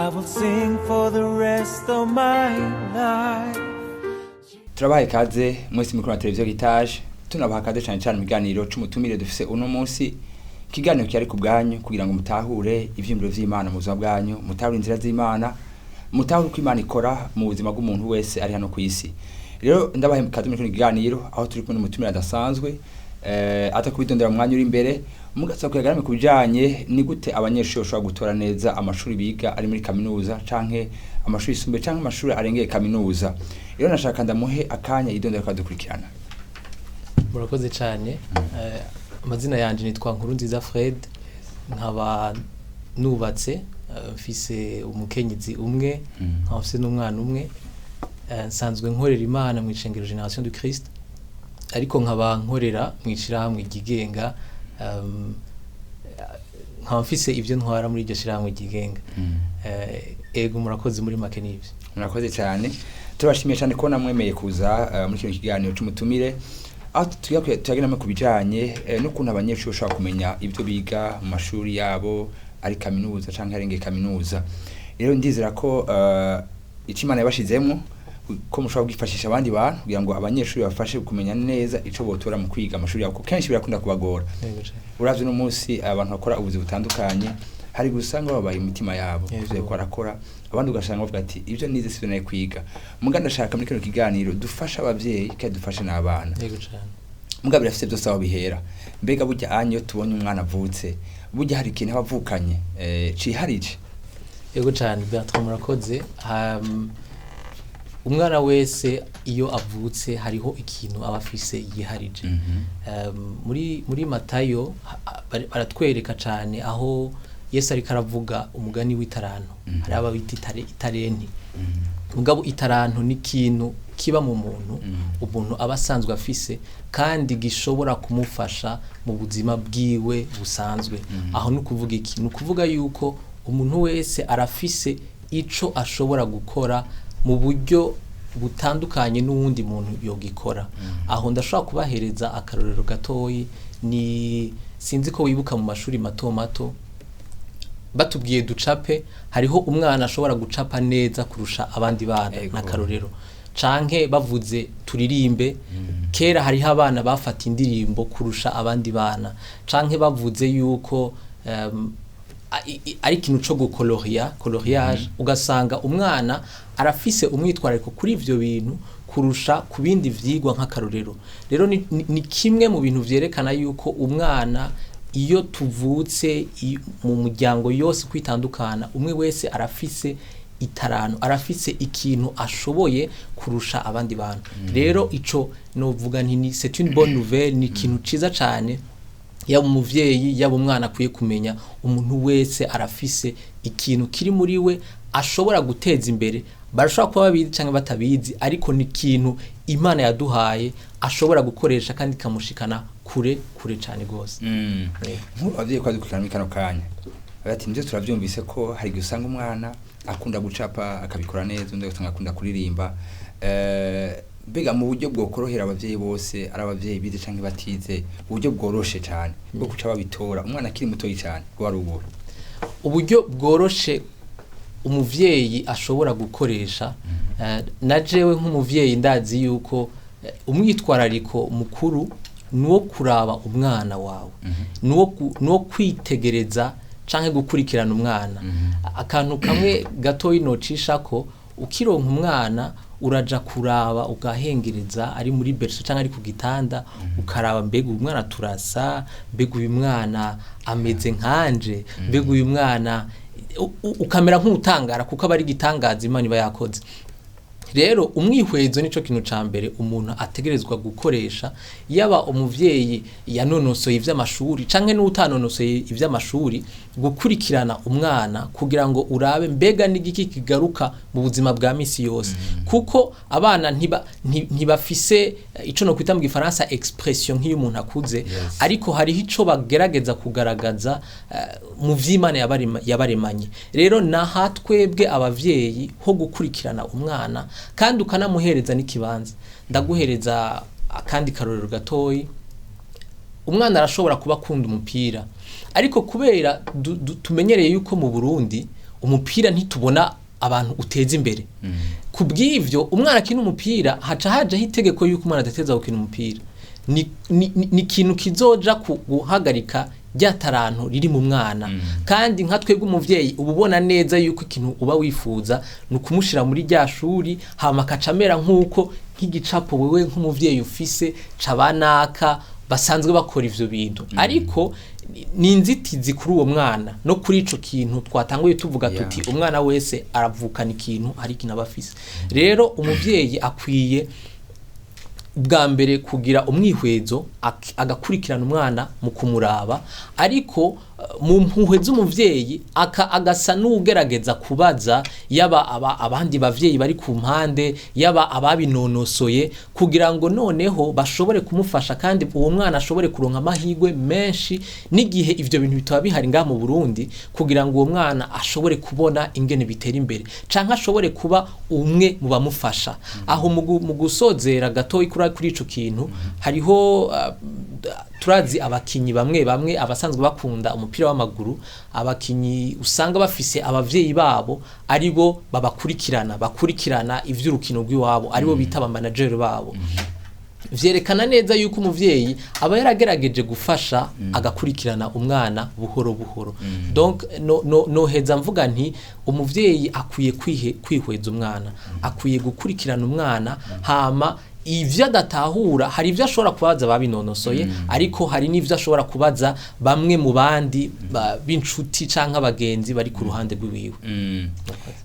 I will sing for the rest of my life. Turabaha ikaze mwese mikoro na televiziyo gitaje. Tunabaha ikaze cyane cyane mu kiganiro c'umutumire dufise uno munsi, ikiganiro kiri ku bwanyu kugira ngo mutahure ivyiyumviro vy'Imana mu buzima bwanyu, mutahure inzira z'Imana, mutahure uko Imana ikora mu buzima bw'umuntu wese ari hano ku isi. Rero ndabaha ikaze muri kino kiganiro aho turi kumwe n'umutumire adasanzwe, ata kubidondera mu mwanya uri imbere mugatsa kuyagarame ku bijanye ni gute abanyeshuri bashobora gutora neza amashuri biga ari muri kaminuza canke amashuri yisumbuye canke amashuri arengeye kaminuza. Rero nashaka ndamuhe akanya yidondera akadukurikirana. Murakoze cyane. Amazina yanjye nitwa Nkurunziza Fred, nkaba nubatse, mfise umukenyezi umwe, nkaba mfise n'umwana umwe. Nsanzwe nkorera Imana mu ishengero Génération du Christ, ariko nkaba nkorera mu ishirahamwe ryigenga, nkaba mfise ibyo ntwara muri iryo shirahamwe ryigenga. Ego, murakoze, muri make n'ibyo. Murakoze cyane, turabashimiye cyane kubona mwemeye kuza muri kino kiganiro c'umutumire aho tuyagenamo ku bijanye n'ukuntu abanyeshuri bashobora kumenya ibyo biga mu mashuri yabo ari kaminuza canke arengeye kaminuza. Rero ndizera ko ico Imana yabashizemwo ko mushobora kwifashisha abandi bantu kugira ngo abanyeshuri bafashe kumenya neza ico botora mu kwiga amashuri yabo, kuko kenshi birakunda kubagora. Yego cane. Uravye uno munsi abantu bakora ubuzi butandukanye, hari gusanga babaye imitima yabo kuvyo ko barakora, abandi ugasanga bavuga ati ibyo nize sivyo nari kwiga. Muga ndashaka muri kino kiganiro dufashe abavyeyi kandi dufashe n'abana. Yego cane. Muga birafise byose aho bihera. Mbega burya anye iyo tubonye umwana avutse, burya hari ikintu aba avukanye ciharije? Yego cyane Bertrand, murakoze. Umwana wese iyo avutse hariho ikintu aba afise yiharije. Muri Matayo baratwereka cyane aho Yesu ariko aravuga umugani w'itaranto. Hari ababita itarenti. Mugabo itaranto ni ikintu kiba mu muntu, umuntu aba asanzwe afise kandi gishobora kumufasha mu buzima bwiwe busanzwe. Aho ni ukuvuga iki? Ni ukuvuga yuko umuntu wese arafise ico ashobora gukora mu buryo butandukanye n'uwundi muntu yogikora. Aho ndashobora kubahereza akarorero gatoyi. Ni sinzi ko wibuka mu mashuri mato mato batubwiye ducape, hariho umwana ashobora gucapa neza kurusha abandi bana. N'akarorero. Canke bavuze turirimbe, kera hariho abana bafata indirimbo kurusha abandi bana. Canke bavuze yuko ari ikintu co gukoloriya, coloriage, ugasanga umwana arafise umwitwarariko kuri ivyo bintu kurusha ku bindi vyigwa, nk'akarorero. Rero ni kimwe mu bintu vyerekana yuko umwana iyo tuvutse mu muryango yose kwitandukana, umwe wese arafise itaranto, arafise ikintu ashoboye kurusha abandi bantu. Rero ico novuga nti ni c'est une bonne nouvelle, ni ikintu ciza cane, yaba umuvyeyi yaba umwana akwiye kumenya: umuntu wese arafise ikintu kiri muri we ashobora guteza imbere. Barashobora kuba babizi cyangwa batabizi, ariko ni ikintu Imana yaduhaye ashobora gukoresha kandi ikamushikana kure kure cyane rwose. Nk'ubu abavyeyi kwadukurikirana muri kano kanya bati nivyo turavyumvise ko hari igihe usanga umwana akunda gucapa akabikora neza, undi ugasanga akunda kuririmba. Mbega mu buryo bwokorohera abavyeyi bose, ari abavyeyi bize canke batize, uburyo bworoshe cane bwo guca babitora umwana akiri mutoyi cane bwo ari ubuhe? Uburyo bworoshe umuvyeyi ashobora gukoresha, na jewe nk'umuvyeyi ndazi yuko umwitwarariko mukuru ni uwo kuraba umwana wawe, ni uwo kwitegereza canke gukurikirana umwana. Akantu kamwe gatoyi nocishako: ukironka umwana uraja kuraba, ugahengereza ari muri berceau canke ari ku gitanda, ukaraba: mbega uyu mwana turasa? Mbega uyu mwana ameze nkanje? Mbega uyu mwana ukamera nk'utangara, kuko aba ari igitangaza Imana iba yakoze. Rero umwihwezo nico kintu ca mbere umuntu ategerezwa gukoresha, yaba umuvyeyi yanonosoye ivy'amashuri canke n'utanonosoye ivy'amashuri, gukurikirana umwana kugira ngo urabe mbega n'igiki kigaruka mu buzima bwa misi yose, kuko abana ntibafise ico no kwita mu gifaransa expression nk'iyo umuntu akuze, ariko hariho ico bagerageza kugaragaza mu vy'Imana yabaremanye. Rero naha twebwe abavyeyi ho gukurikirana umwana kandi ukanamuhereza n'ikibanza. Ndaguhereza akandi karorero gatoyi: umwana arashobora kuba akunda umupira, ariko kubera tumenyereye yuko mu Burundi Umupira ntitubona abantu uteza imbere. Ku bw'ivyo, umwana akina umupira, haca hajaho itegeko yuko umwana adateza gukina umupira. Ni ikintu kizoja guhagarika rya taranto riri mu mwana. Kandi nka twebwe umuvyeyi, uba ubona neza yuko ikintu uba wifuza ni ukumushira muri rya shuri, hama akaca amera nk'uko nk'igicapo wewe nk'umuvyeyi ufise cabanaka basanzwe bakora ivyo bintu. Ariko ni inzitizi kuri uwo mwana no kuri ico kintu twatanguye tuvuga tuti umwana wese aravukana ikintu, hari ikintu aba afise. Rero umuvyeyi akwiye bwa mbere kugira umwihwezo, agakurikirana umwana mu kumuraba, ariko mu mpuhwe z'umuvyeyi agasa n'ugerageza kubaza yaba abandi bavyeyi bari ku mpande, yaba ababinonosoye, kugira ngo noneho bashobore kumufasha kandi uwo mwana ashobore kuronka amahirwe menshi n'igihe ivyo bintu bitaba bihari ngaha mu Burundi, kugira ngo uwo mwana ashobore kubona ingene bitera imbere canke ashobore kuba umwe mu bamufasha. Aho mu gusozera gatoyi kuri ico kintu, hariho turazi abakinyi bamwe bamwe abasanzwe bakunda umupira w'amaguru, abakinyi usanga bafise abavyeyi babo aribo babakurikirana, bakurikirana ivy'urukino rw'iwabo, aribo bita aba manager babo. Vyerekana neza yuko umuvyeyi aba yaragerageje gufasha, agakurikirana umwana buhoro buhoro. Donc noheza mvuga nti umuvyeyi akwiye kwihweza umwana, akwiye gukurikirana umwana, hama ivyo adatahura hari ivyo ashobora kubaza babinonosoye, ariko hari n'ivyo ashobora kubaza bamwe mu bandi b'inshuti canke abagenzi bari ku ruhande rw'iwiwe.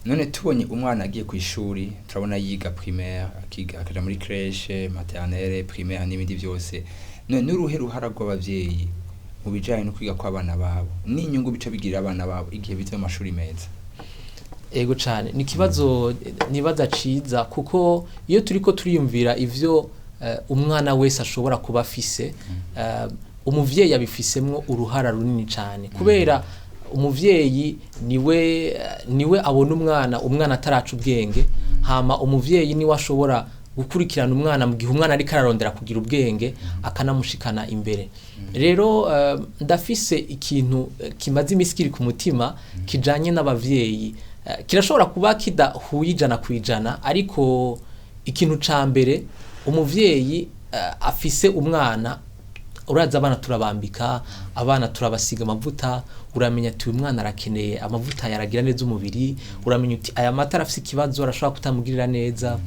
None tubonye umwana agiye ku ishuri, turabona yiga primaire, akiga, akaja muri crèche, maternelle, primaire n'ibindi byose. None n'uruhe ruhara rw'abavyeyi mu bijanye no kwiga kw'abana babo n'inyungu bica bigirira abana babo igihe bize mu mashuri meza? Ego cane, ni ikibazo nibaza ciza, kuko iyo turiko turiyumvira ivyo umwana wese ashobora kuba afise, umuvyeyi abifisemwo uruhara runini cane, kubera umuvyeyi niwe abona umwana ataraca ubwenge, hama umuvyeyi niwe ashobora gukurikirana umwana mu gihe umwana ariko ararondera kugira ubwenge, akanamushikana imbere. Rero ndafise ikintu kimaze imisi kiri ku mutima kijanye n'abavyeyi. Kirashobora kuba kidahuye 100%, ariko ikintu ca mbere, umuvyeyi afise umwana, uraza abana turabambika, abana turabasiga amavuta, uramenya ati uyu mwana arakeneye amavuta yaragira neza umubiri, uramenya uti aya mata arafise ikibazo, arashobora kutamugirira neza.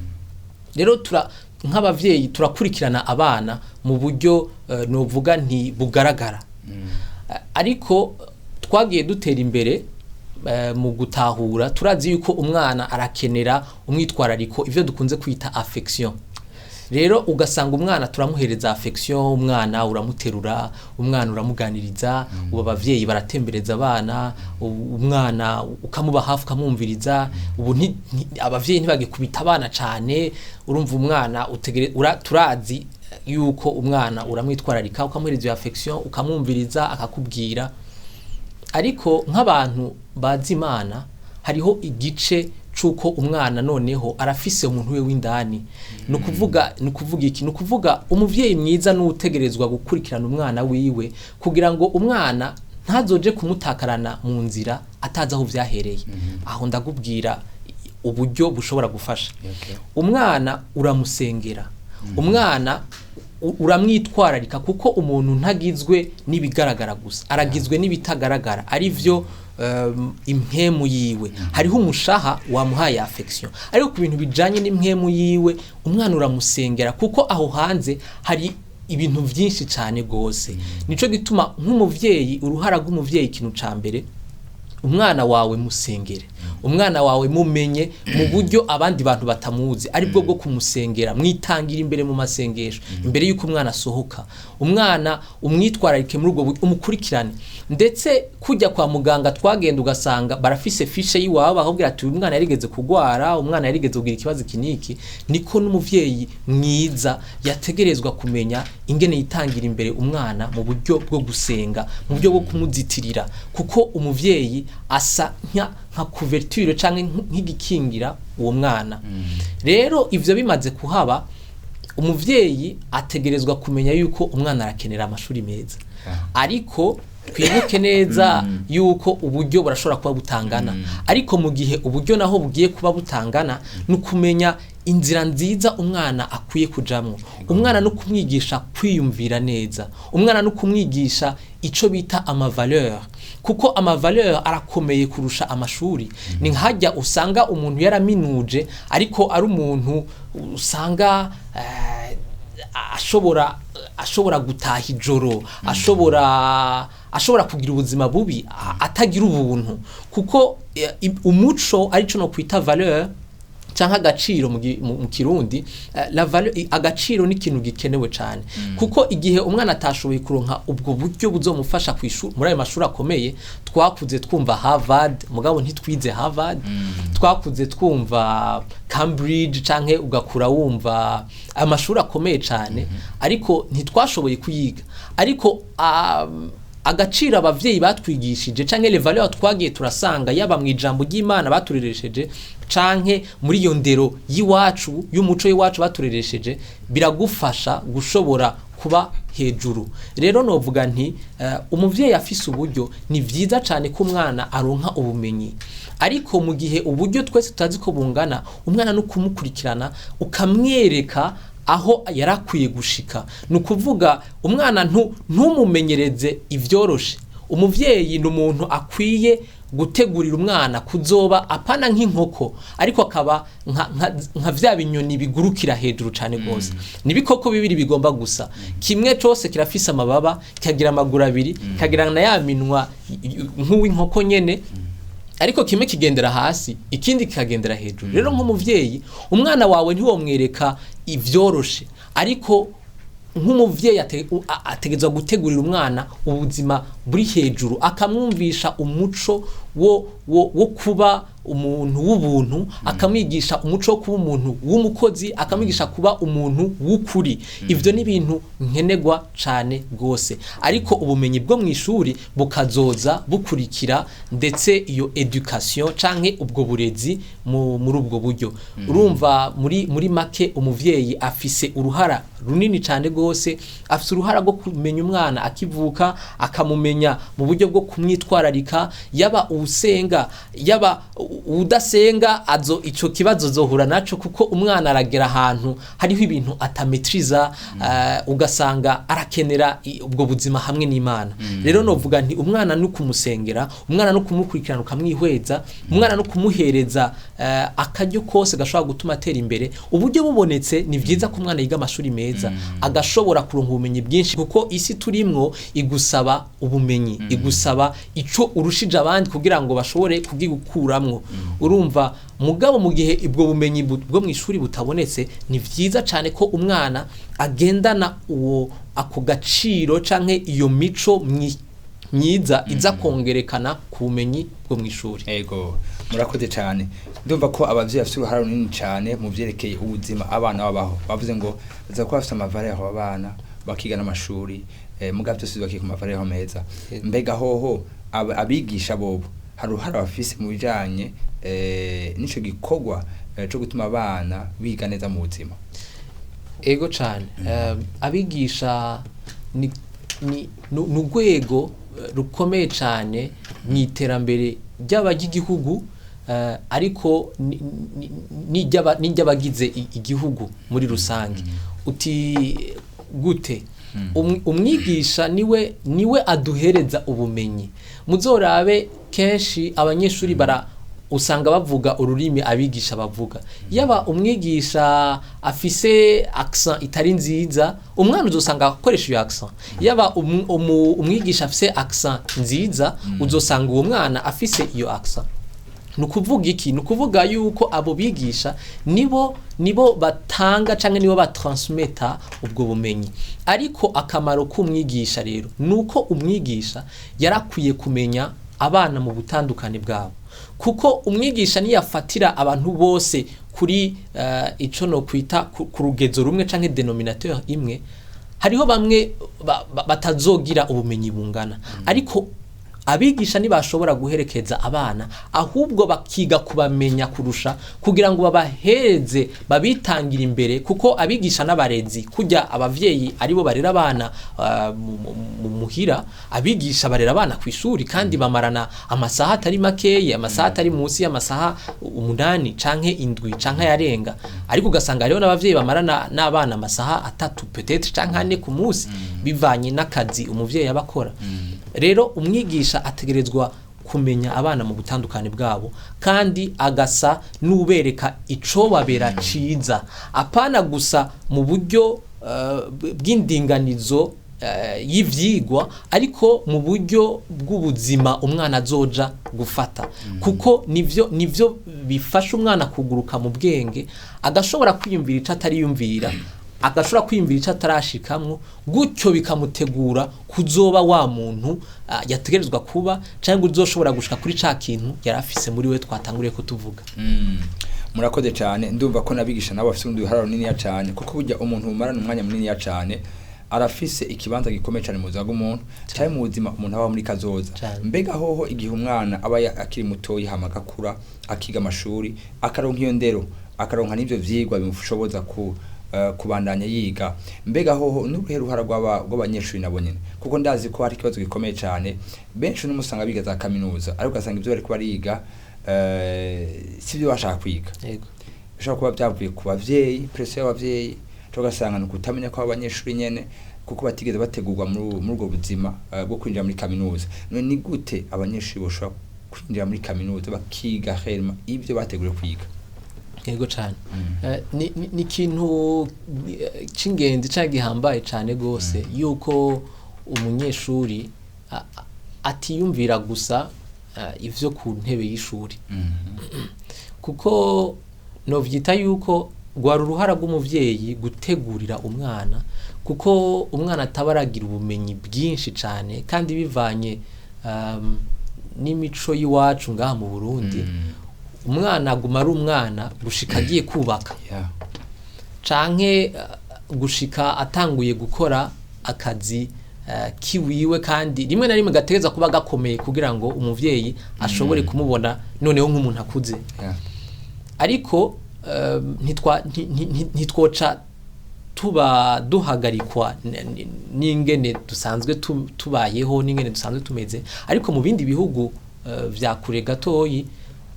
Rero nk'abavyeyi turakurikirana abana mu buryo novuga nti bugaragara. Ariko twagiye dutera imbere mu gutahura, turazi yuko umwana arakenera umwitwarariko, ivyo dukunze kwita affection. Rero ugasanga umwana turamuhereza affection, umwana uramuterura, umwana uramuganiriza. Ubu abavyeyi baratembereza abana, umwana ukamuba hafi, ukamwumviriza. Ubu abavyeyi ntibagikubita abana cane. Urumva umwana turazi yuko umwana uramwitwararika, ukamuhereza iyo affection, ukamwumviriza, akakubwira. Ariko nk'abantu bazi Imana, hariho igice c'uko umwana noneho arafise umuntu we w'indani. Ni ukuvuga iki? Ni ukuvuga umuvyeyi mwiza n'utegerezwa gukurikirana umwana wiwe kugira ngo umwana ntazoje kumutakarana mu nzira atazi aho vyahereye. Aho ndakubwira uburyo bushobora gufasha. Umwana uramusengera, umwana uramwitwararika, kuko umuntu ntagizwe n'ibigaragara gusa, aragizwe n'ibitagaragara, ari byo impwemu yiwe. Hariho umushaha wamuhaye affection, ariko ku bintu bijanye n'impwemu yiwe, umwana uramusengera, kuko aho hanze hari ibintu vyinshi cane gose. Nico gituma nk'umuvyeyi, uruhara rw'umuvyeyi, ikintu ca mbere, umwana wawe musengere, umwana wawe mumenye mu buryo abandi bantu batamuzi, aribwo bwo kumusengera, mwitangira imbere mu masengesho imbere y'uko umwana asohoka. Umwana umwitwararike muri ubwo buryo, umukurikirane. Ndetse kujya kwa muganga twagenda ugasanga barafise fiche y'iwabo, bakubwira ati uyu mwana yarigeze kugwara, umwana yarigeze kugira ikibazo iki n'iki, niko n'umuvyeyi mwiza yategerezwa kumenya ingene yitangira imbere umwana mu buryo bwo gusenga, mu buryo bwo kumuzitirira, kuko umuvyeyi asa nka couverture canke nk'igikingira uwo mwana. Rero ivyo bimaze kuhaba, umuvyeyi ategerezwa kumenya yuko umwana arakenera amashuri meza, ariko Twibuke neza yuko uburyo burashobora kuba butangana, ariko mu gihe uburyo naho bugiye kuba butangana, ni ukumenya inzira nziza umwana akwiye kujamwo. Umwana no kumwigisha kwiyumvira neza, umwana no kumwigisha ico bita amavaleur, kuko amavaleur arakomeye kurusha amashuri. Ni nkajya usanga umuntu yaraminuje, ariko ari umuntu usanga ashobora gutaha ijoro, ashobora kugira ubuzima bubi, atagira ubuntu, kuko umuco arico no kwita valeur canke agaciro mu Kirundi. La valeur, agaciro ni ikintu gikenewe cane, kuko igihe umwana atashoboye kuronka ubwo buryo buzomufasha kwishuri, muri ayo mashuri akomeye twakuze twumva Harvard, mugabo ntitwize Harvard, twakuze twumva Cambridge, canke ugakura wumva amashuri akomeye cane, ariko ntitwashoboye kuyiga. Ariko agaciro abavyeyi batwigishije canke les valeurs twagiye turasanga, yaba mu ijambo ry'Imana batureresheje canke muri iyo ndero y'iwacu, y'umuco w'iwacu batureresheje, biragufasha gushobora kuba hejuru. Rero novuga nti umuvyeyi afise uburyo, ni vyiza cane ko umwana aronka ubumenyi, ariko mu gihe uburyo twese tutazi ko bungana, umwana no kumukurikirana ukamwereka aho yarakwiye gushika. Ni ukuvuga umwana ntumumenyereze ivyoroshe. Umuvyeyi ni umuntu akwiye gutegurira umwana kuzoba apana nk'inkoko, ariko akaba nka vya binyoni bigurukira hejuru cane gose. Ni ibikoko bibiri bigomba gusa, kimwe cose kirafise amababa, kikagira amaguru abiri, kikagira na ya minwa nk'uw'inkoko nyene, ariko kimwe kigendera hasi, ikindi kikagendera hejuru. Rero nk'umuvyeyi, umwana wawe ntiwomwereka ivyoroshe, ariko nk'umuvyeyi ategerezwa gutegurira umwana ubuzima buri hejuru, akamwumvisha umuco wo kuba umuntu w'ubuntu, akamwigisha umuco wo kuba umuntu w'umukozi, akamwigisha kuba umuntu w'ukuri. Ivyo ni ibintu nkenerwa cane gose, ariko ubumenyi bwo mu ishuri bukazoza bukurikira, ndetse iyo education canke ubwo burezi muri ubwo buryo. Urumva muri make umuvyeyi afise uruhara runini cane gose, afise uruhara rwo kumenya umwana akivuka, akamumenya mu buryo bwo kumwitwararika, yaba usenga yaba udasenga, azo ico kibazo zohura naco, kuko umwana aragera ahantu hariho ibintu atametriza, ugasanga arakenera ubwo buzima hamwe n'Imana. Rero novuga nti umwana no kumusengera, umwana no kumukurikirana ukamwihweza, umwana no kumuhereza akaryo kose gashobora gutuma atera imbere. Uburyo bubonetse, ni vyiza ko umwana yiga amashuri meza, agashobora kuronka ubumenyi bwinshi, kuko isi turimwo igusaba ubumenyi, igusaba ico urushije abandi kugira ngo bashobore kugikuramwo. Urumva, mugabo mu gihe ubwo bumenyi bwo mu ishuri butabonetse, ni vyiza cane ko umwana agendana uwo ako gaciro canke iyo mico myiza iza kongerekana ku bumenyi bwo mu ishuri. Ego, murakoze cyane. Ndumva ko abavyeyi bafite uruhara runini cyane mu vyerekeye ubuzima abana babaho. Bavuze ngo baza kuba bafite amavaleur abana bakiga n'amashuri, mugabo byose bakiga ku mavaleur meza. Mbega hoho abigisha bobo hari uruhara bafise mu bijanye n'ico gikorwa co gutuma abana biga neza mu buzima? Ego cane. Abigisha ni urwego rukomeye cane mu iterambere ryaba ry'igihugu, ariko n'iry'abagize igihugu muri rusange. Uti gute? Umwigisha niwe aduhereza ubumenyi. Muzorabe kenshi abanyeshuri bara usanga bavuga ururimi abigisha bavuga. Yaba umwigisha afise accent itari nziza, umwana uzosanga akoresha iyo accent. Yaba umwigisha afise accent nziza, uzosanga uwo mwana afise iyo accent. Nukuvuga iki? Nukuvuga yuko abo bigisha nibo batanga canke nibo batransmeta ubwo bumenyi. Ariko akamaro k'umwigisha rero nuko umwigisha yarakwiye kumenya abana mu butandukane bwabo, kuko umwigisha niyafatira abantu bose kuri ico no kwita ku rugezo rumwe canke denominateur imwe, hariho bamwe batazogira ubumenyi bungana. Ariko Abigisha ntibashobora guherekeza abana, ahubwo bakiga kubamenya kurusha kugira ngo babahereze, babitangire imbere, kuko abigisha n'abarezi, kujya abavyeyi aribo barera abana mu muhira, abigisha barera abana ku ishuri, kandi bamarana amasaha atari makeya, amasaha atari munsi y'amasaha 8 canke 7 canke ayarenga. Ariko ugasanga hariho n'abavyeyi bamarana n'abana amasaha 3 peut-être canke 4 ku munsi, bivanye n'akazi umuvyeyi aba akora. Rero umwigisha ategerezwa kumenya abana mu butandukane bwabo, kandi agasa n'ubereka icobabera ciza, apana gusa mu buryo bw'indinganizo y'ivyigwa, ariko mu buryo bw'ubuzima umwana azoja gufata, kuko nivyo bifasha umwana kuguruka mu bwenge, agashobora kwiyumvira ico atariyumvira, agashobora kwiyumvira ico atarashikamwo, gutyo bikamutegura kuzoba wa muntu yategerezwa kuba, cyangwa uzoshobora gushika kuri ca kintu yari afise muri we twatanguriye kutuvuga. Murakoze cyane. Ndumva ko nabigisha nabo bafise urundi ruhara runiniya cyane, kuko burya umuntu umarana umwanya muniniya cyane arafise ikibanza gikomeye cyane mu buzima bw'umuntu, cyane mu buzima umuntu aba muri kazoza. Mbega hoho igihe umwana aba akiri mutoyi, hama agakura, akiga amashuri, akaronka iyo ndero, akaronka n'ivyo vyigwa bimushoboza kubandanya yiga, mbega hoho n'uruhe ruhara rw'abanyeshuri nabo nyene? Kuko ndazi ko hari ikibazo gikomeye cyane, benshi n'umusanga biga za kaminuza, ariko ugasanga ivyo bariko bariga sivyo bashaka kwiga. Bishobora kuba byavuye ku bavyeyi, pression y'abavyeyi, ugasanga ni ukutamenya ko abanyeshuri nyene, kuko batigeze bategurwa muri ubwo buzima bwo kwinjira muri kaminuza. None ni gute abanyeshuri boshobora kwinjira muri kaminuza bakiga herma ibyo bateguriwe kwiga? Yego cyane. Ni ikintu c'ingenzi canke gihambaye cane gose yuko umunyeshuri atiyumvira gusa ivyo ku ntebe y'ishuri, kuko novyita yuko rwari uruhara rw'umuvyeyi gutegurira umwana, kuko umwana ataba aragira ubumenyi bwinshi cane, kandi bivanye n'imico y'iwacu ngaha mu Burundi, umwana aguma ari umwana gushika agiye kubaka, canke gushika atanguye gukora akazi kiwiwe, kandi rimwe na rimwe gategereza kuba gakomeye kugira ngo umuvyeyi ashobore kumubona noneho nk'umuntu akuze. Ariko ntitwoca tuba duhagarikwa n'ingene dusanzwe tubayeho, n'ingene dusanzwe tumeze. Ariko mu bindi bihugu vya kure gatoyi,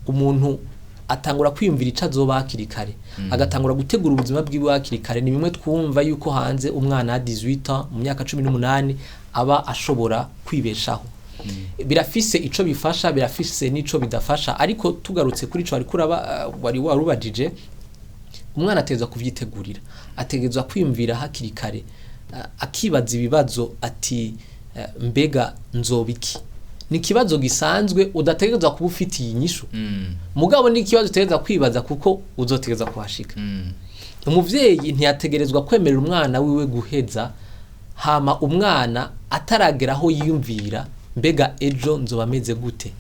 umuntu atangura kwiyumvira ico azoba hakiri kare, agatangura gutegura ubuzima bwiwe hakiri kare. Ni bimwe twumva yuko hanze umwana wa 18 ans, mu myaka 18, aba ashobora kwibeshaho. Birafise ico bifasha, birafise n'ico bidafasha. Ariko tugarutse kuri ico wariko uraba, wari warubajije, umwana ategerezwa kuvyitegurira, ategerezwa kwiyumvira hakiri kare, akibaza ibibazo ati mbega nzoba iki? Ni ikibazo gisanzwe udategerezwa kuba ufitiye inyishu, mugabo ni ikibazo utegerezwa kwibaza kuko uzotegerezwa kuhashika. Umuvyeyi ntiyategerezwa kwemerera umwana wiwe guheza hama umwana ataragera aho yiyumvira mbega ejo nzoba meze gute,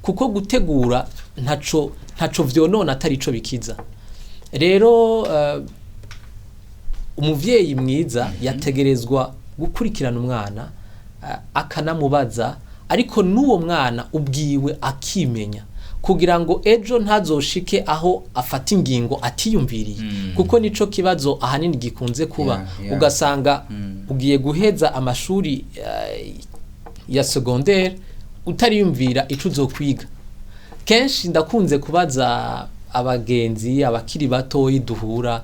kuko gutegura ntaco vyonona atari ico bikiza. Rero umuvyeyi mwiza yategerezwa gukurikirana umwana, akanamubaza, ariko n'uwo mwana ubwiwe akimenya, kugira ngo ejo ntazoshike aho afata ingingo atiyumviriye, kuko nico kibazo ahanini gikunze kuba. Ugasanga ugiye guheza amashuri ya secondaire utariyumvira ico uzokwiga. Kenshi ndakunze kubaza abagenzi abakiri batoyi duhura,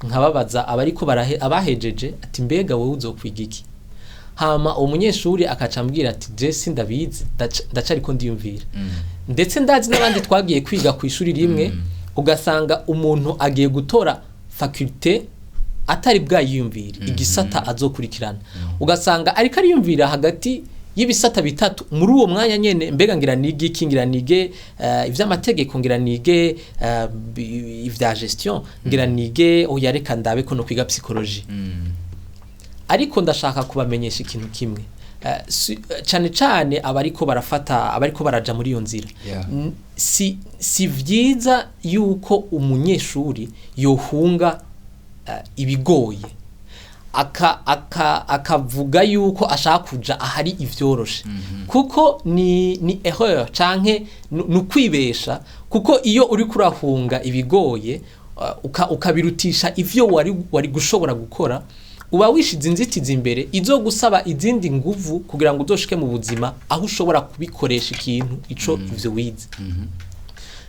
nkababaza abariko abahejeje ati mbega wowe uzokwiga iki? Hama umunyeshuri akaca ambwira ati je sindabizi, ndacariko ndiyumvira. Ndetse ndazi n'abandi twagiye kwiga ku ishuri rimwe, ugasanga umuntu agiye gutora faculté atari bwayiyumvire igisata azokurikirana, ugasanga ariko ariyumvira hagati y'ibisata bitatu muri uwo mwanya nyene: mbega ngira nige iki? Ngira nige ivy'amategeko? Ngira nige ivya gestion? Ngira nige, oya, reka ndabe ko no kwiga psychologie. Ariko ndashaka kubamenyesha ikintu kimwe, cane cane abariko barafata, abariko baraja muri iyo nzira. Si vyiza yuko umunyeshuri yohunga ibigoye. akavuga yuko ashaka kuja ahari ivyoroshe, kuko ni erreur canke ni ukwibesha, kuko iyo uri kurahunga ibigoye ukabirutisha ivyo wari gushobora gukora, uba wishize inzitizi imbere izo gusaba izindi nguvu kugira ngo uzoshike mu buzima aho ushobora kubikoresha ikintu ico ivyo wize.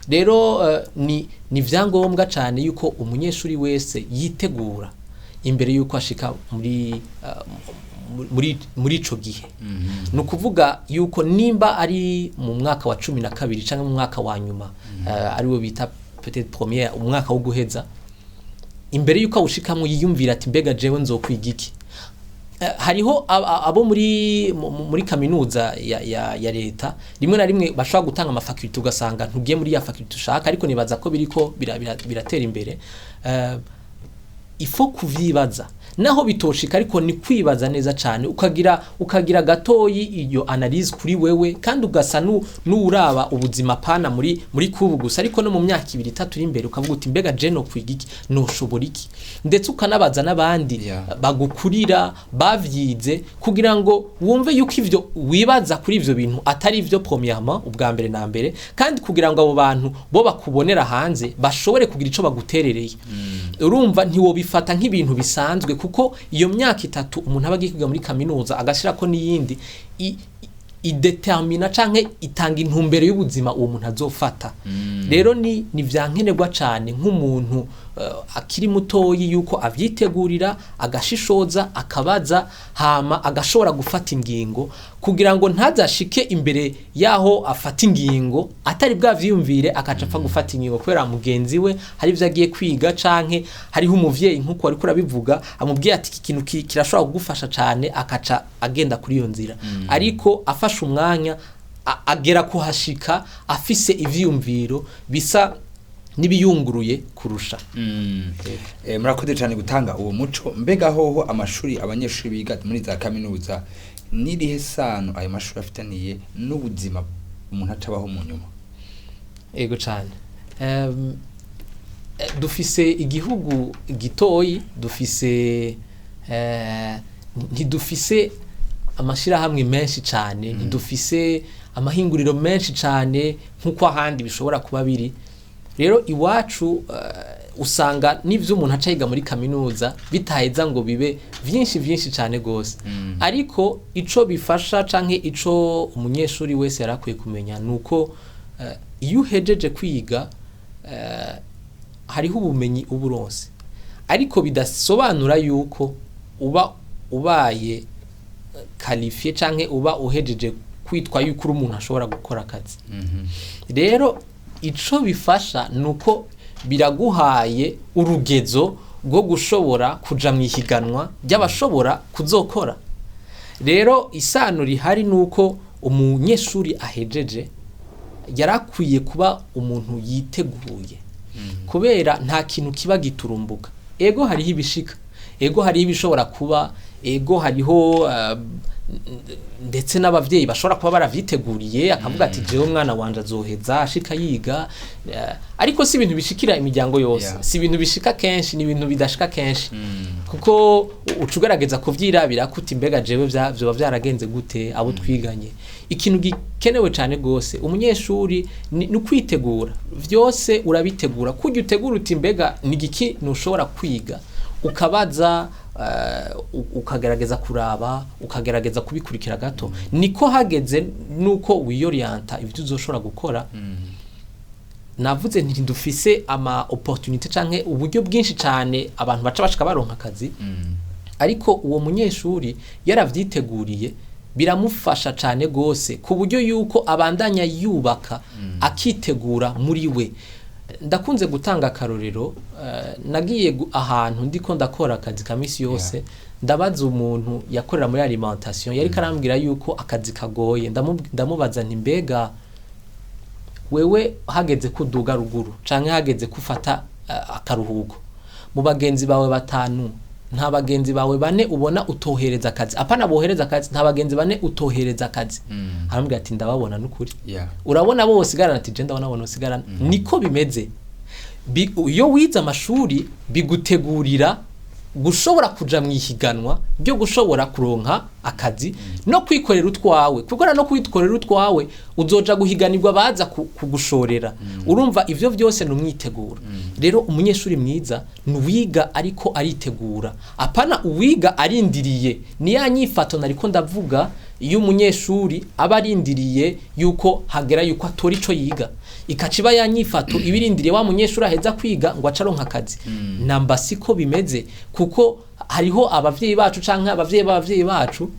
Rero ni vyangombwa cyane yuko umunyeshuri wese yitegura imbere yuko ashika muri ico gihe. Ni ukuvuga yuko nimba ari mu mwaka wa 12 cyangwa mu mwaka wa nyuma, ariwo bita peut-être première, umwaka wo guheza, imbere yuko awushikamwo yiyumvira ati: "Mbega jewe nzokwiga iki?" Hariho abo muri kaminuza ya leta rimwe na rimwe bashobora gutanga ama facultés, ugasanga ntugiye muri ya faculté ushaka, ariko nibaza ko biriko biratera imbere. Ifo kuvyibaza naho bitoshika, ariko ni kwibaza neza cyane, ukagira gatoyi iyo analyse kuri wewe, kandi ugasa n'uraba ubuzima pana muri kubu gusa, ariko no mu myaka 2, 3 iri imbere, ukavuga uti: "Mbega je no kwiga iki? Noshobora iki?" Ndetse ukanabaza n'abandi bagukurira bavyize, kugira ngo wumve yuko ivyo wibaza kuri ivyo bintu atari ivyo, premièrement, ubwa mbere na mbere, kandi kugira ngo abo bantu bo bakubonera hanze bashobore kugira ico baguterereye. Urumva, ntiwobifata nk'ibintu bisanzwe, kuko iyo myaka 3 umuntu aba agiye kwiga muri kaminuza, agashirako n'iyindi, idetermina canke itanga intumbero y'ubuzima uwo muntu azofata. Rero ni vyankenerwa cane nk'umuntu akiri mutoyi yuko avyitegurira, agashishoza, akabaza, hama agashobora gufata ingingo, kugira ngo ntazashike imbere yaho afata ingingo atari bwavyiyumvire, akaca apfa gufata ingingo kubera mugenzi we hari ivyo agiye kwiga, canke hariho umuvyeyi, nk'uko wariko urabivuga, amubwiye ati: "Iki kintu kirashobora kugufasha cane," akaca agenda kuri iyo nzira. Ariko afashe umwanya, agera kuhashika afise ivyiyumviro bisa n'ibiyunguruye kurusha. Murakoze cyane gutanga uwo muco. Mbega hoho amashuri abanyeshuri biga muri za kaminuza, n'irihe sano ayo mashuri afitaniye n'ubuzima umuntu acabaho mu nyuma? Ego cyane. Dufise igihugu gitoyi, dufise ntidufise amashirahamwe menshi cyane, ntidufise amahinguriro menshi cyane nk'uko ahandi bishobora kuba biri. Rero iwacu usanga n'ivyo umuntu aca yiga muri kaminuza bitaheza ngo bibe vyinshi vyinshi cyane gose. Ariko ico bifasha canke ico umunyeshuri wese yarakwiye kumenya nuko iyo uhejeje kwiga, hariho ubumenyi uba uronse, ariko bidasobanura yuko uba ubaye qualifié canke uba uhejeje kwitwa yuko uri umuntu ashobora gukora akazi. Rero ico bifasha nuko biraguhaye urugezo rwo gushobora kuja mu ihiganwa ry'abashobora kuzokora. Rero isano rihari nuko umunyeshuri ahejeje yarakwiye kuba umuntu yiteguye, kubera nta kintu kiba giturumbuka. Ego hariho ibishika, ego hariho ibishobora kuba, ego hariho ndetse n'abavyeyi bashobora kuba baravyiteguriye, akavuga ati: "Jewe umwana wanje azoheza ashika yiga," ariko si ibintu bishikira imiryango yose. Si ibintu bishika kenshi, ni ibintu bidashika kenshi, kuko uca ugerageza kuvyirabira kuti: "Mbega jewe vyoba vyaragenze gute abo twiganye?" Ikintu gikenewe cane gose umunyeshuri ni ukwitegura. Vyose urabitegura kurya utegura uti: "Mbega ni igiki ntushobora kwiga?" Ukabaza, ukagerageza kuraba, ukagerageza kubikurikira gato, niko hageze nuko wiyoriyanta ibyo uzoshobora gukora. Navuze nti dufise ama opportunité canke uburyo bwinshi cane abantu baca bashika baronka akazi, ariko uwo munyeshuri yaravyiteguriye biramufasha cane gose, ku buryo yuko abandanya yubaka, akitegura muri we. Ndakunze gutanga akarorero. Nagiye ahantu ndiko ndakora akazi ka misi yose, ndabaza umuntu yakorera muri alimentation, yariko arambwira yuko akazi kagoye. Ndamubaza nti: "Mbega wewe hageze kuduga ruguru canke hageze kufata akaruhuko, mu bagenzi bawe batanu, nta bagenzi bawe bane ubona utohereza akazi, apana bohereza akazi, nta bagenzi bane utohereza akazi?" Arambwira ati: "Ndababona n'ukuri." "Urabona bo bosigarana?" Ati: "Je ndabona bo bosigarana." Niko bimeze. Iyo wize amashuri bigutegurira. Gushobora kuja mu ihiganwa ryo gushobora kuronka akazi no kwikorera utwawe, kuko no kwikorera utwawe uzoja guhiganirwa baza kugushorera. Urumva ivyo vyose ni umwiteguro. Rero umunyeshuri mwiza ni uwiga ariko aritegura, apana uwiga arindiriye. Ni ya nyifato nariko ndavuga, iyo umunyeshuri aba arindiriye yuko hagera yuko atora ico yiga, ikaca iba ya nyifato ibirindiriye wa munyeshuri aheza kwiga ngo ace aronka akazi. Namba siko bimeze, kuko hariho abavyeyi bacu canke abavyeyi b'abavyeyi bacu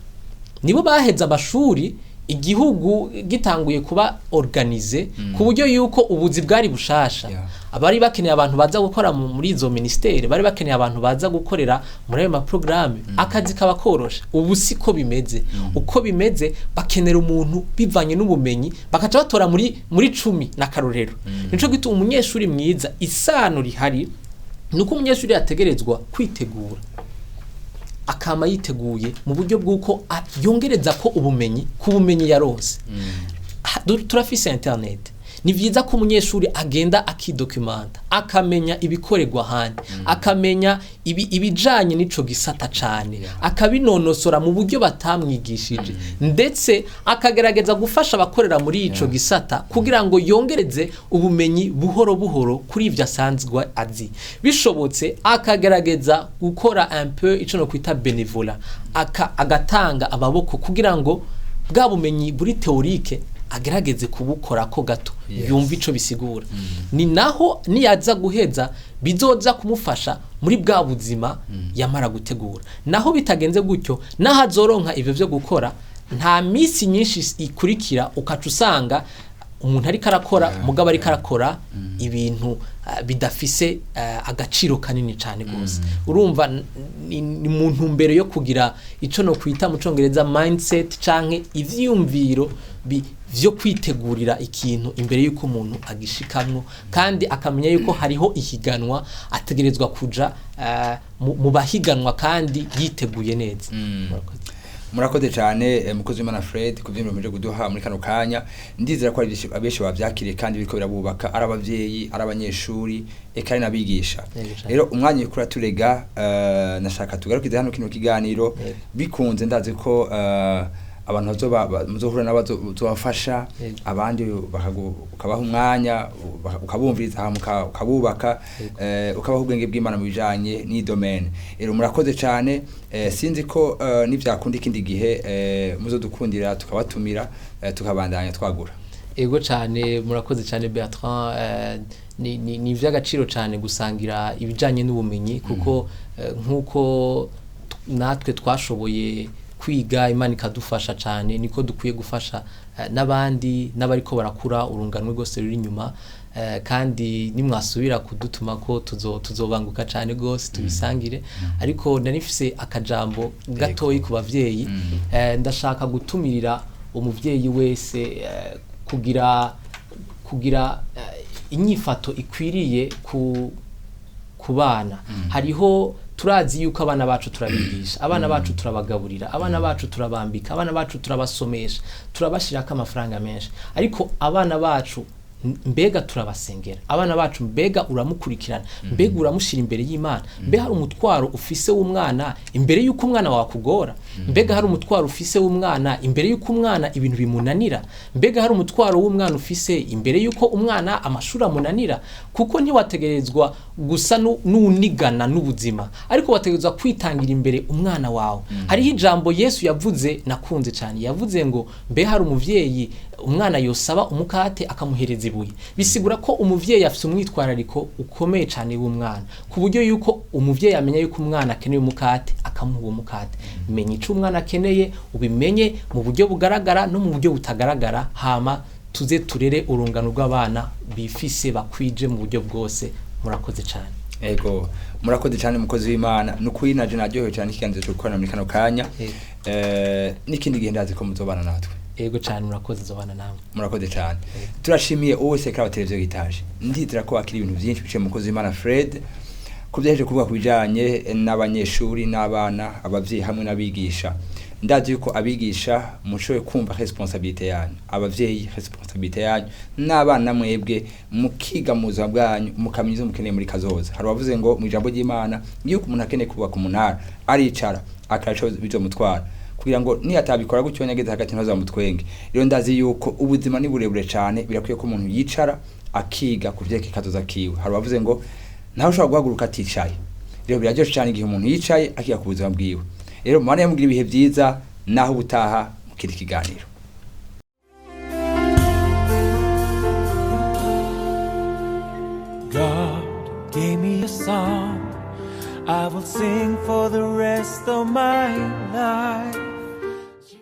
nibo baheze amashuri igihugu gitanguye kuba organisé, ku buryo yuko ubuzi bwari bushasha. Abari bakeneye abantu baza gukora muri izo ministere, bari bakeneye abantu baza gukorera muri ayo maprograme, akazi kaba koroshe. Ubu siko bimeze. Uko bimeze, bakenera umuntu bivanye n'ubumenyi, bakaca batora muri 10 n'akarorero. Nico gituma umunyeshuri mwiza, isano rihari nuko umunyeshuri yategerezwa kwitegura, akama yiteguye mu buryo bw'uko yongereza ko ubumenyi ku bumenyi yaronse. Turafise internet. Ni vyiza ko umunyeshuri agenda akidocumenta, akamenya ibikorerwa ahandi, akamenya ibijanye n'ico gisata cane, akabinonosora mu buryo batamwigishije, ndetse akagerageza gufasha abakorera muri ico gisata kugira ngo yongereze ubumenyi buhoro buhoro kuri ivyo asanzwe azi. Bishobotse akagerageza gukora un peu ico no kwita bénévolat, agatanga amaboko kugira ngo bwa bumenyi buri théorique agerageze kubukorako gato, yumva ico bisigura. Ni naho niyaza guheza bizoza kumufasha muri bwa buzima yamara gutegura. Naho bitagenze gutyo, naho azoronka ivyo vyo gukora, nta misi nyinshi ikurikira ukaca usanga umuntu ariko arakora, mugabo ariko arakora ibintu bidafise agaciro kanini cyane gose. Urumva ni mu ntumbero yo kugira ico no kwita mu congereza mindset canke ivyiyumviro vyo kwitegurira ikintu imbere y'uko umuntu agishikamwo, kandi akamenya yuko hariho ihiganwa, ategerezwa kuja mu bahiganwa kandi yiteguye neza. Murakoze. Murakoze cyane, mukozi w'Imana Fred, ku vyiyumviro muje kuduha muri kano kanya. Ndizera ko ari abenshi bavyakiriye kandi biriko birabubaka, ari abavyeyi, ari abanyeshuri, eka ari n'abigisha. Yego cane. Rero umwanya uriko uraturega, nashaka tugarukize hano kino kiganiro. Bikunze ndazi ko abantu bazoba muzohura n'abazobafasha, abandi ukabaha umwanya, ukabumviriza, hama ukabubaka, ukabaha ubwenge bw'Imana mu bijanye n'iyi domaine. Rero murakoze cyane. Sinzi ko nivyakunda ikindi gihe muzodukundira tukabatumira, tukabandanya twagura. Ego cyane, murakoze cyane Bertrand. Ni ivy'agaciro cyane gusangira ibijanye n'ubumenyi, kuko nk'uko natwe twashoboye kwiga, Imana ikadufasha cyane, niko dukwiye gufasha n'abandi n'abariko barakura, urunganwe rwose ruri inyuma. Kandi nimwasubira kudutuma ko tuzobanguka cyane rwose tubisangire. Ariko nari nifise akajambo gatoyi ku bavyeyi. Ndashaka gutumirira umuvyeyi wese kugira inyifato ikwiriye ku bana. Hariho, turazi yuko abana bacu turabigisha, abana bacu turabagaburira, abana bacu turabambika, abana bacu turabasomesha, turabashirako amafaranga menshi, ariko abana bacu mbega turabasengera? Abana bacu mbega uramukurikirana? Mbega uramushyira imbere y'Imana? Mbega hari umutwaro ufise w'umwana imbere y'uko umwana wawe akugora? Mbega hari umutwaro ufise w'umwana imbere y'uko umwana ibintu bimunanira? Mbega hari umutwaro w'umwana ufise imbere y'uko umwana amashuri amunanira? Kuko ntiwategerezwa gusa n'unigana n'ubuzima, ariko wategerezwa kwitangira imbere umwana wawe. Hariho ijambo Yesu yavuze nakunze cyane. Yavuze ngo: "Mbe hari umuvyeyi umwana yosaba umukate akamuhereza ibuye?" Bisigura ko umuvyeyi afite umwitwarariko ukomeye cyane w'umwana, ku buryo yuko umuvyeyi amenya yuko umwana akeneye umukate, akamuha uwo mukate. Menya ico umwana akeneye, ubimenye mu buryo bugaragara no mu buryo butagaragara, hama tuze turere urungano rw'abana bifise, bakwije mu buryo bwose. Murakoze cyane. Ego, murakoze cyane mukozi w'Imana. Nukuri naje naryohewe cyane ikiganiro cyo gukorana muri kano kanya. N'ikindi gihe ndazi ko muzobana natwe. Ego cyane, murakoze, nzobana namwe. Murakoze cyane. Turashimiye uwo wese kuri televiziyo gitaje. Ndizera ko wakira ibintu byinshi biciye mu mukozi w'Imana Fred, ku byaje kuvuga ku bijanye n'abanyeshuri n'abana, abavyeyi hamwe n'abigisha. Ndazi yuko abigisha mushoboye kumva responsabilité yanyu, abavyeyi responsabilité yanyu, n'abana mwebwe mukiga mu buzima bwanyu, mukamenya ivyo mukeneye muri kazoza. Hari abavuze ngo mu ijambo ry'Imana yuko umuntu akeneye kubaka umunara aricara akaraco bizomutwara kugira ngo niyatabikora gutyo nyageze hagati ntazamutwenge. Rero ndazi yuko ubuzima ni burebure cane, birakwiye ko umuntu yicara akiga ku vyerekeye kazoza kiwe. Hari abavuze ngo ntawe ushobora guhaguruka aticaye. Rero biraryoshe cane igihe umuntu yicaye akiga ku buzima bwiwe. Rero mubane mugira ibihe vyiza, naho ubutaha mu kindi kiganiro. God gave me a song I will sing for the rest of my life.